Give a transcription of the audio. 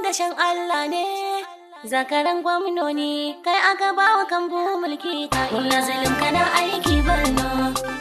Dashen Allah ne. Zakaran gwamnoni, kai aka bawa kambu mulki ka iya. Gwamna Zulum, kana aiki Borno.